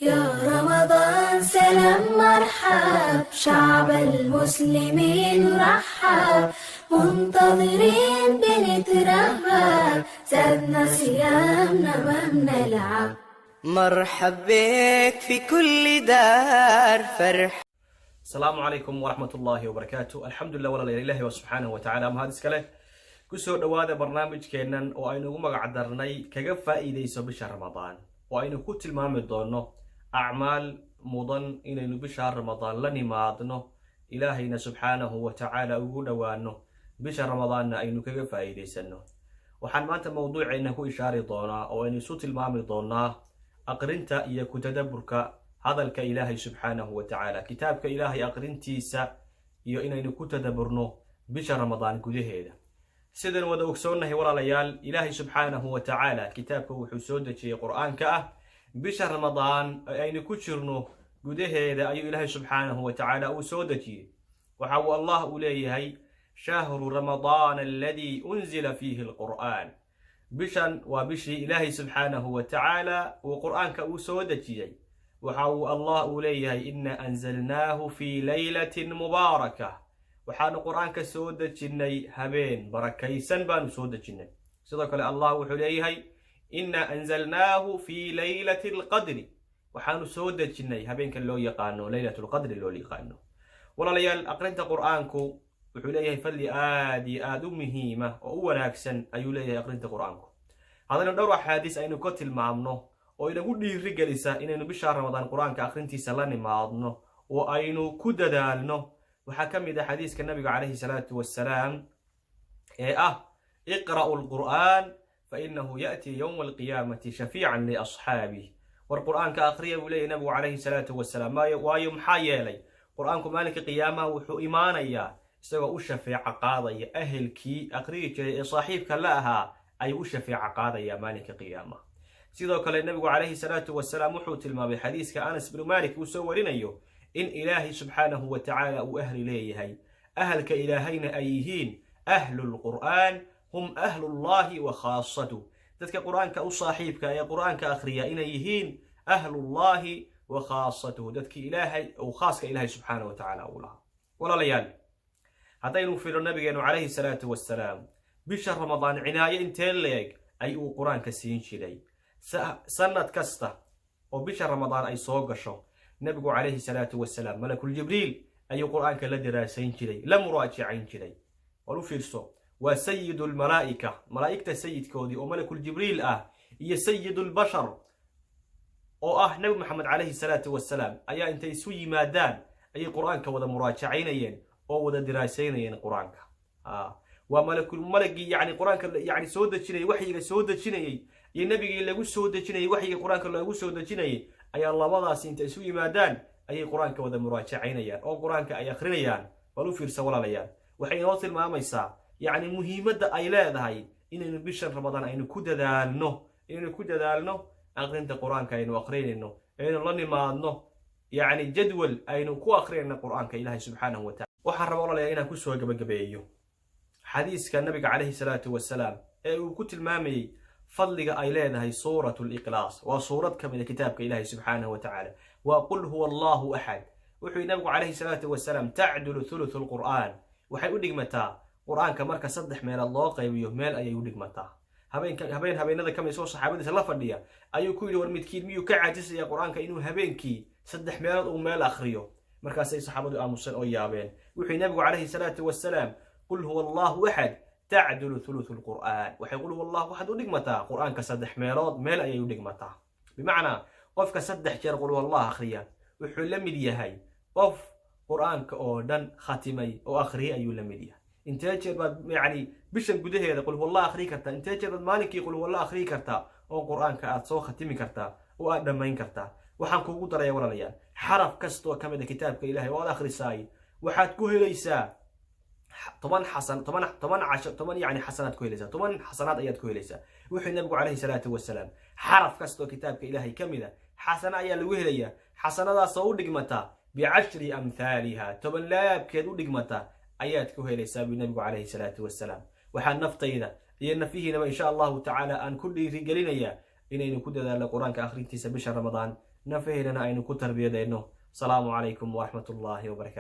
يا رمضان سلام مرحب، شعب المسلمين رحب، منتظرين بنترهب، زادنا صيامنا ما بنلعب. مرحب بك في كل دار فرح. Asalaamu calaykum waraxmat ullaahi wabarakaatu. Alxamdulilah walaalayaal, Ilahi waa subxaanahu wa tacaala mahad iskale. Kusoo dhowaada barnaamijkeennan oo aynu ugu magac darnay "Kaga faa'iidayso bisha Ramadaan", oo aynu ku tilmaami doonno acmaal mudan inaynu bisha Ramadaan la nimaadno, Ilaahayna subxaanahu wa tacaala ugu dhowaano, bisha Ramadaanna aynu kaga faa'iidaysanno. Waxaan maanta mowduuceenna ku ishaari doonaa oo aynu isu tilmaami doonaa aqrinta iyo ku tadaburka hadalka Ilaahay subxaanahu wa tacaala, kitaabka Ilaahay aqrintiisa iyo inaynu ku tadaburno bisha Ramadaan gudaheeda. Sidaan wada ogsoonnahay walaalayaal, Ilaahay subxaanahu wa tacaala kitaabka wuxuu soo dejiyey Qur-aanka ah bisha Ramadaan ee aynu ku jirno gudaheeda ayuu Ilaahay subxaanahu wa tacaala uu soo dejiyey. Waxa uu Allah uu leeyahay: "شهر رمضان الذي أنزل فيه القرآن". Bishan waa bishii Ilaahay subxaanahu wa tacaala uu Qur-aanka uu soo dejiyey. Waxa uu Allah uu leeyahay: "إنا أنزلناه في ليلة مباركة". Waxaanu Qur-aanka soo dejinnay habeen barakaysan baanu soo dejinnay. Sidoo kale Allah wuxuu leeyahay: "إنا أنزلناه في ليلة القدر". Waxaanu soo dejinnay habeenka loo yaqaano ليلة القدر loo yaqaano. Walaalayaal, aqrinta Qur-aanku wuxuu leeyahay fadli aad iyo aad u muhiima oo u wanaagsan ayuu leeyahay aqrinta Qur-aanku. Haddaynu dhowr axaadiis aynu ka tilmaamno oo inagu dhiiri gelisa inaynu bisha Ramadaan Qur-aanka aqrintiisa la nimaadno oo aynu ku dadaalno, waxaa ka mid ah xadiiska Nabiga calayhi salaatu wasalaam ee ah: "اقرءوا القرآن فإنه يأتي يوم القيامة شفيعا لأصحابه". War Qur-aanka akhriya buu leeyahy Nabigu calayhi salaatu wasalaam, waayo maxaa yeelay Qur-aanku maalinka qiyaamaha wuxuu imaanayaa isagoo u shafeeco qaadaya ahelkii akhriyi jiray ee saaxiibka la ahaa ayuu u shafeeco qaadaya maalinka qiyaamaha. Sidoo kale Nabigu calayhi salaatu wasalaam wuxuu tilmaamay xadiiska Anas binu Malik uu soo warinayo in Ilaahay subxaanahu wa tacaala uu ahli leeyahay, ahalka Ilaahayna ay yihiin أهل القرآن هم أهل الله وخاصته. Dadka Qur-aanka u saaxiibka ee Qur-aanka akhriya inay yihiin أهل الله وخاصته, dadkii Ilaahay uu khaaska Ilaahay subxaanahu wa tacaala uu lahaa. Walaalayaal, haddaynu filo Nabigeenu calayhi salaatu wasalaam bisha Ramadaan cinaayo intee leeg ay uu Qur-aanka siin jiray. Sanad kasta oo bisha Ramadaan ay soo gasho, Nabigu calayhi salaatu wasalaam Malakul Jibriil ayuu Qur-aanka la diraasayn jiray, la muraajacayn jiray. Wal u fiirso, waa سيد الملائكة, malaa'igta sayidkoodii oo Malakul Jibriil ah, iyo سيد البشر oo ah Nabi Maxamed calayhi salaatu wasalaam ayaa intay isu yimaadaan ayay Qur-aanka wada muraajacaynayeen oo wada diraasaynayeen Qur-aanka. Waa malakul malagii yani Qur-aanka yani soo dejinayay, waxyiga soo dejinayey, iyo nabigii lagu soo dejinayay waxyiga Qur-aanka loogu soo dejinayay ayaa labadaasi intay isu yimaadaan ayay Qur-aanka wada muraajacaynayaan oo Qur-aanka ay akhrinayaan. Bal u fiirsa walaalayaal, waxay inoo tilmaamaysaa yacni muhiimadda ay leedahay inaynu bishan Ramadaan aynu ku dadaalno, inaynu ku dadaalno aqrinta Qur-aanka aynu akrinayno, aynu la nimaadno yacni jadwal aynu ku akrinayno Qur-aanka Ilaahay subxaanahu wa tacala. Waxaan rabaa walaalayaal inaan kusoo gabagabeeyo xadiiska Nabiga calayhi salaatu wasalaam ee uu ku tilmaamayey fadliga ay leedahay سورة الإخلاص. Waa suurad ka mid a kitaabka Ilaahay subxaanahu wa tacaala, waa "قل هو الله أحد". Wuxuu yihi Nabigu calayhi salaatu wasalaam: "تعدل ثلث القرآن". Waxay u dhigmataa Qur-aanka marka saddex meelood loo qaybiyo meel ayay u dhigmataa. Habeenka habeen habeenada kamid isagoo saxaabadiisa la fadhiya ayuu ku yidhi: "War midkiin miyuu ka caajisaya Qur-aanka inuu habeenkii saddex meelood uu meel akhriyo?" Markaasay saxaabadu aamuseen oo yaabeen. Wuxuu yihi Nabigu calayhi salaatu wasalaam: "قل هو الله أحد تعدل ثلث القرآن". Waxay "قل هو الله أحد" u dhigmataa Qur-aanka saddex meelood meel ayay u dhigmataa. Bimacnaa qofka saddex jeer "قل هو الله" akhriya wuxuu la mid yahay qof Qur-aanka oo dhan khatimay oo akhriyay ayuu la mid yahay. Intee jeer baad yacni bishan gudaheeda "قل هو الله" akhriyi kartaa? Intee jeer baad maalinkii "قل هو الله" akhriyi kartaa oo Qur-aanka aad soo khatimi kartaa oo aad dhammayn kartaa? Waxaan kuugu daraya walaalayaal, xaraf kastoo ka mid a kitaabka Ilahay oo aad akhrisaay waxaad ku helaysaa 10 xasan, 10, 10 casho, 10 yani xasanaad ku helaysaa, 10 xasanaad ayaad ku helaysaa. Wuxuu Nabigu calayhi salaatu wasalaam: xaraf kastoo kitaabka Ilaahay ka mid a xasana ayaa lagu helayaa, xasanadaasoo u dhigmata بعشر أمثالها, 10 laabkeed u dhigmata ayaad ku helaysaa buu Nabigu calayhi salaatu wasalaam. Waxaa naftayda iyo nafihiinaba insha Allahu tacaala aan ku dhiirigelinayaa inaynu ku dadaalno Qur-aanka akhrintiisa bisha Ramadaan. Nafaheennana aynu ku tarbiyadayno. Asalaamu calaykum waraxmat ullaahi wabarakaatu.